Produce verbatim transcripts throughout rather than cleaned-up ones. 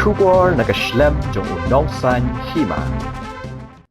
Khubor na ka shlem jong u nongsaiñ hima.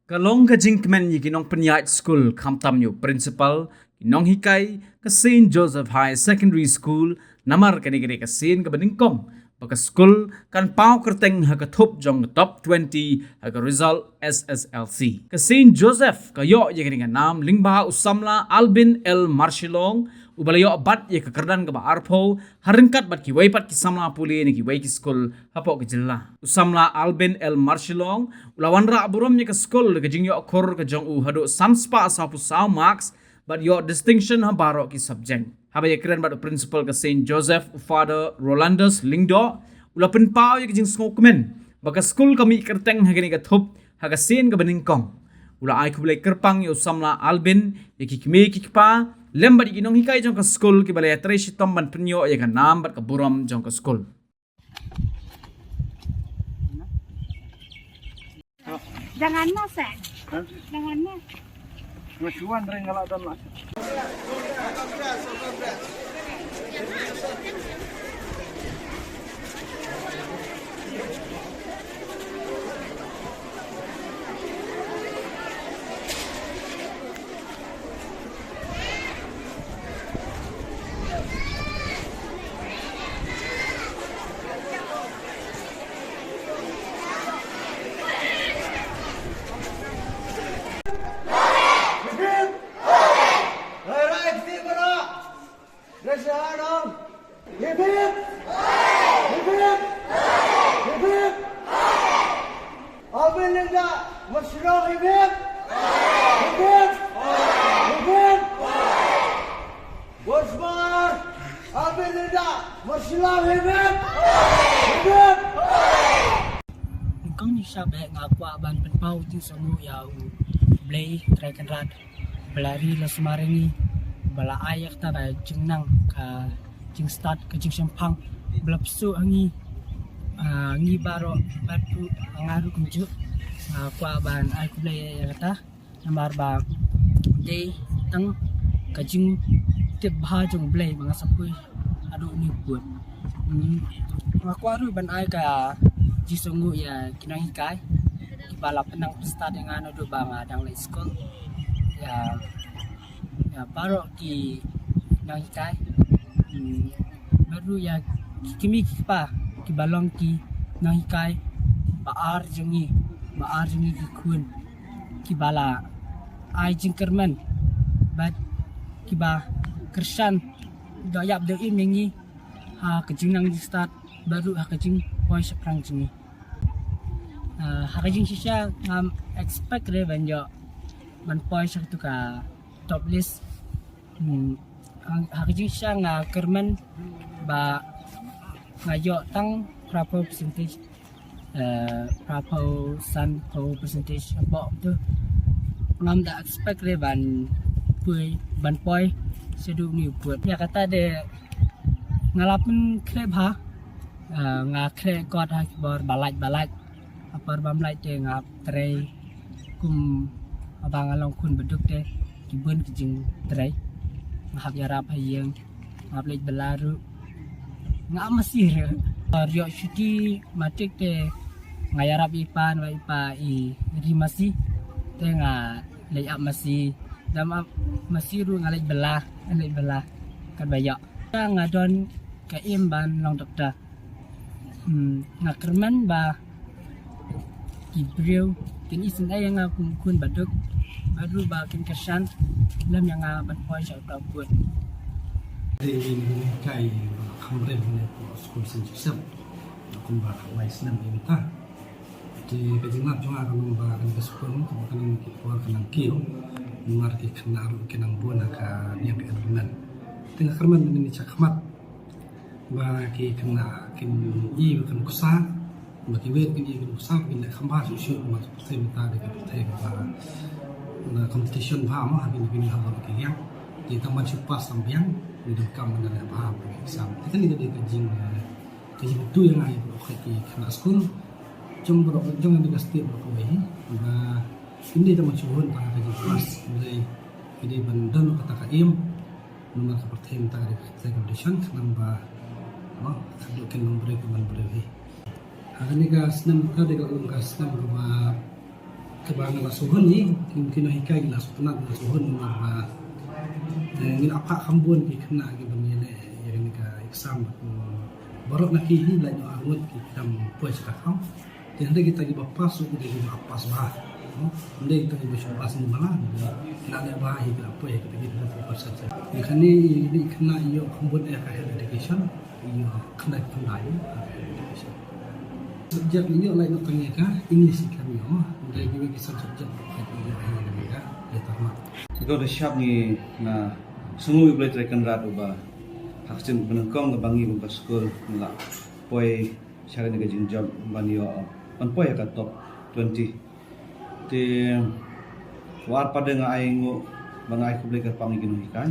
Ka long ka jingkmen ïa ki nongpynïaid skul khamtam ïa u principal, ki nonghikai ka Saint Joseph Higher Secondary School, namar kane ka dei ka sien kaba nyngkong ba ka skul kan paw kyrteng ha ka thup jong ka top twenty ha ka result S S L C. Ka Saint Joseph ka ïoh ïa kane ka nam lyngba u samla Albin L Marshillong, uba la ïoh bat ïa ka kyrdan kaba arphew ha ryngkat bad kiwei pat ki samla pule na kiwei ki skul hapoh ka jylla. U samla Albin L Marshillong u la wanrah burom ïa ka skul da ka jingïoh khur ka jong u haduh san spah sawphew saw marks bad ïoh distinction ha baroh ki subject. Haba ïakren bad u principal ka Saint Joseph, u Father Rolandus Lyngdoh, u la pynpaw ïa ka jingsngewkmen ba ka skul ka mih kyrteng ha kane ka thup ha ka sien kaba nyngkong. U la ai khublei kyrpang ïa u samla Albin, ïa ki kmie ki kpa, lem bad ïa ki nonghikai jong ka skul kiba la ïatrei shitom ban pynïoh ïa ka nam bad ka burom jong ka skul. Jangan no, Sen. Hah? Jangan no. Mashuan ring galak dan lah. Raise your hand, all. Hip, hip! Hip, hip! Hip, hip! Alvin Linda, Marshillong, hip, hip! Hip, hip! Hip, hip! Once more, Alvin Linda, Marshillong, hip, hip! Hip, hip! Kong ni sha beh nga kwah ban pynpaw jingsngew ïa u Blei Trai Kynrad. Ba la ri la sumar ïa ngi, ba la ai ïa kata ka jingnang, ka jingstad, ka jingshemphang, ba la pynsuh ha ngi, ah, ngi baroh bad ruh nga ruh kumjuh, ah, kwah ban ai khublei ïa kata. Namar ba dei tang ka jingtip bha jong u Blei ba nga sa poi haduh une u pud. Hmm. Nga kwah ruh ban ai ka jingsngew ïa ki nonghikai kiba la pynang pynstad ïa nga naduh ba nga dang leit skul. Ïa, ïa baroh ki nonghikai. Hmm. Bad ruh ïa ki kmie ki kpa kiba long ki nonghikai ba ar jong ngi, ba ar jong ngi ki khun kiba la ai jingkyrmen bad kiba kyrshan doh ïap doh im ïa ngi ha ka jingnang jingstad bad ruh ha ka jingpoi shaphrang jong ngi. Ah, ha ka jingshisha ngam expect re ban ïoh ban poi sha katu ka top list. Hmm, ha, ha ka jingshisha nga kyrmen ba nga ïoh tang phraphew percentage, eh, phraphew sanphew percentage hapoh tu. Ngam da expect re ban poi, ban poi shaduh une u pud. Ïa kata de nga la pynkhreh bha, eh, nga khreh kot ha ki bor ba lait ba lait. Ha por bym lait te nga hap trei kum haba nga long khun baduk te ki bun ki jingtrei. Nga hap ïarap ha ïing, nga hap leit bylla ruh. Nga ap masi ruh. Ïoh shuti matric te nga ïarap i pa, namar i pa i ri masi. Te nga leit ap masi. Dam ap masi ruh nga leit bylla, nga leit bylla. Katba ïoh. Nga don ka aim ban long doktor. Hmm, nga kyrmen ba ki briew kin isynei ïa nga kum khun baduk, bad ruh ba kin kyrshan lem ïa nga ban poi sha uta u pud. Dei ïa ngi ngi kai ba kham briew ne ko skul Saint Joseph. Kumba wai snem ïa ngi ta. Te ka jinglap jong nga ka long ba kane ka skul kaba ka long ki por ka nang kiew. Namar ki khynnah ruh ki nang bun ha ka liang ka environment. Te nga kyrmen ba ngin ïa shah khmat. Ba ki khynnah kin ïohi ba kin nuksa, ba kiwei kin ïohi ba kin nuksa, ba kin leh kham bha shuh shuh, ba ka pyrthei mynta dei ka pyrthei kaba, ba competition bha mo ha kine kine ha baroh ki liang. Te tang ban shu pass tang biang, ngi donkam ban da leh bha ha ka exam. Te kane ka dei ka jing, eh, ka jingmyntu ïa nga ïa baroh ki khynnah skul jong baroh, jong kane ka state baroh kawei hi. Ba ym dei tang ban shu hun tang ha ka jingpass, hynrei ki dei ban don kata ka aim. Namar ka pyrthei mynta ka dei ka pyrthei competition, khnang ba, mo, khadduh kin long briew kin long briew hi. Ha kane ka snem ka dei ka long ka snem kaba, kaba nga la sngewhun ïa ki, ki nonghikai ki la sngewtynnat, la sngewhun namar ba, eh, ngi la phah kham bun ki khynnah kiba ngi leh ïa kane ka exam. Hmm, baroh na ki hi la ïoh arngut ki khynnah poi sha ka thaw. Te hynrei kita kiba pass ruh ki dei kiba pass bha. Hmm, hynrei kita kiba shu pass ni bala, ki la leh bha hi, ki la poi hi kita ki fifty percent. Ïa kane i dei khynnah ïoh kham bun ïa ka health education. Ïoh khynnah khynnah ïa ka health education. Subject ïoh lai noh tang ïa ka English i khynnah ïoh. Hynrei kiwei ki san subject ruh ki ïoh hi ïa ka letter mark. Ngi da shap ngi na sngew ïa U Blei Trai Kynrad uba ha ka ktien banyngkong kaba ngi kum ka skul ngi la poi sha kane ka jingjop ban ïoh, ban poi ha ka top twenty. Te war pat de nga ai nguh ba nga ai khublei kyrpang ïa ki nonghikai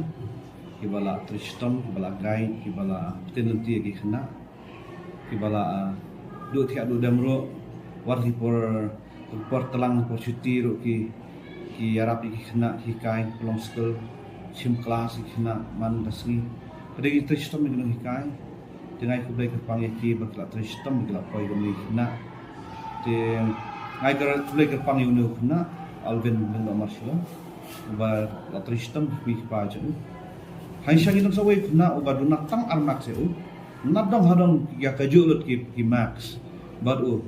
kiba la trei shitom, kiba la guide, kiba la pynlynti ïa ki khynnah, kiba la, ah, duh thiah duh dem ruh, wat ki por, por tlang por shuti ruh ki, ki ïarap ïa ki khynnah, ki hikai, pynlong skul, shim klas ïa ki khynnah man ka sngi. Ka dei ki trei shitom ïa ki nonghikai. Te nga ai khublei kyrpang ïa ki ba ki la trei shitom, ki la poi kum ki khynnah. Te nga ai khublei kyrpang ïa une u khynnah Alvin Lyngdoh Marshall uba la trei shitom, ki kpa jong u. Hynrei ngi don sa uwei u khynnah uba duna tang ar marks ïa u. Nadong hadong ïa kajuh lut ki, ki marks bad u.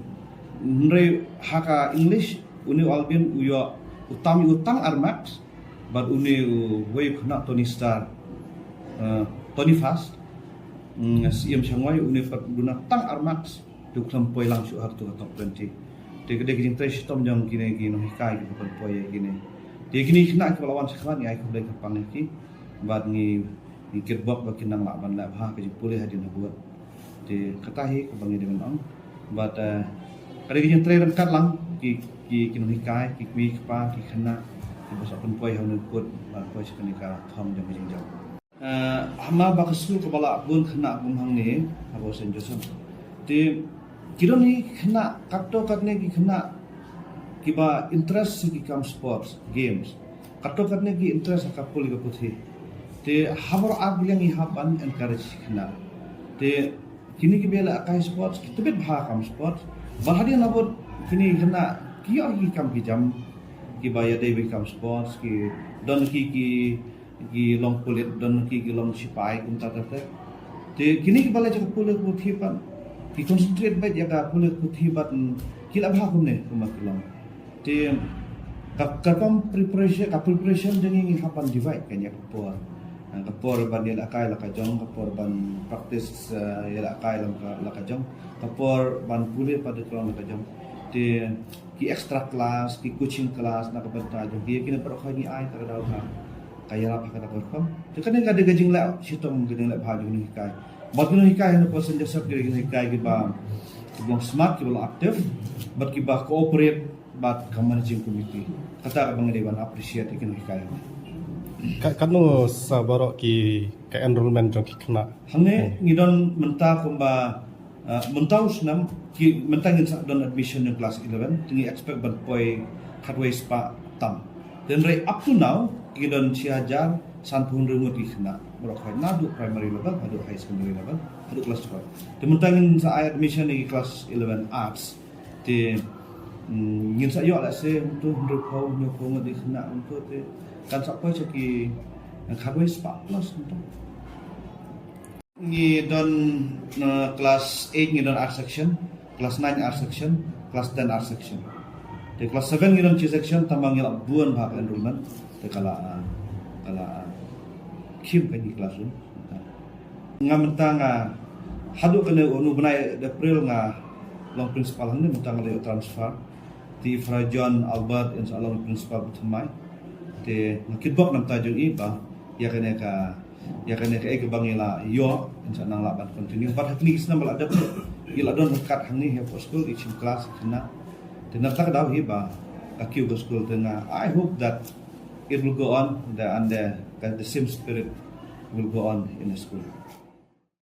Hynrei ha ka English une u Alvin u ïoh, u tam ïa u tang ar marks. Bad une uwei u khynnah Tony Star, eh, Tony Fast, mm, Siem Shangwai, une pat duna tang ar marks, te u khlem poi lang shuh ha kato ka top twenty. Te ka dei ka jingtrei shitom jong kine ki nonghikai kiba pynpoi ïa kine. Te kine ki khynnah kiba la wan sha khmat ngi ai khublei kyrpang ïa ki. Bad ngi, ngi kitbok ba kin nang lah ban leh bha ka jingpule hadien habud. Te kata hi kaba ngi dei ban ong. Bad, eh, ka dei ka jingtrei ryngkat lang ki, ki, ki nonghikai, ki kmie ki kpa, ki khynnah kiba sa pynpoi ha une u kut ban poi sha kane ka thong jong ka jingjop. Eh, haba ka skul kaba la bun khynnah kum hangne ha Saint Joseph. Te ki don hi khynnah, katto katne ki khynnah kiba interest ha ki kam sports, games. Katto katne ki interest ha ka pule ka puthi. Te ha baroh ar ki liang ngi hap ban encourage khynnah. Te kine kiba ïalehkai sports ki tbit bha kam sports. Bad hadien habud kine khynnah ki ïoh ki kam ki jam kiba ïadei bad ki kam sports, ki don ki, ki, ki long pulit, don ki, ki long sipai, kumta ter ter. Te kine kiba leh ïa ka pule ka puthi pat ki concentrate beit ïa ka pule ka puthi bad ki leh bha kumne kumba ki long. Te ka, ka kam preparation, ka preparation jong ngi ngi hap ban divide kan ïa ka por. Ah, ka por ban ïalehkai la ka jong, ka por ban practice, eh, ïalehkai la ka, la ka jong, ka por ban pule pat ka long la ka jong. Te ki extra class, ki coaching class na ka bynta jong ki, kine baroh ngi ai, kata ka daw ka, ka ïarap ha kata ka rukom. Te kane ka dei ka jingleh shitom, ka jingleh bha jong ki nonghikai. Bad ki nonghikai ha Saint Joseph ki dei ki nonghikai kiba, kiba long smart, kiba long active, bad kiba cooperate bad ka managing committee. Kata kaba nga dei ban appreciate ïa ki nonghikai. Ka, katno sa baroh ki, ka enrollment jong ki khynnah? Hangne ngi don mynta kumba, uh, mynta u snem ki, mynta ngin sa don admission jong class eleven, te ngi expect ban poi khatwei spah tam. Hynrei up to now ki don shi hajar sanphew hynriew ngut ki khynnah baroh khoit, naduh primary level haduh high secondary level haduh class twelve. Te mynta ngin sa ai admission ïa ki class eleven arts. Te, mm, ngin sa ïoh lehse hangto hynriewphew hynñiewphew ngut ki khynnah hangto, te kan sa poi sha ki, eh, khatwei spah plus hangto. Ngi don, eh, class eight ngi don art section, class nine art section, class ten art section. Te class seven ngi don shi section, tangba ngi la bun bha ka enrollment. Te ka la, ah, ka la, ah, khim ka ngi classroom. Nga mynta nga haduh kane u bnai April nga long principal hangne, mynta nga la ïoh transfer. Te Father John Albert in sa long principal ba thymmai. Te nga kitbok na ka bynta jong i ba ïa kane ka, ïa kane kaei kaba ngi la ïoh in sa nang lah ban continue. Bad ha kine ki snem ba la dep ngi la don ryngkat hangne ha ka skul, i shim klas, i khynnah. Te na kata ka daw hi ba ka kiew ka skul, te nga, I hope that it will go on, the, and the, the same spirit will go on in the school.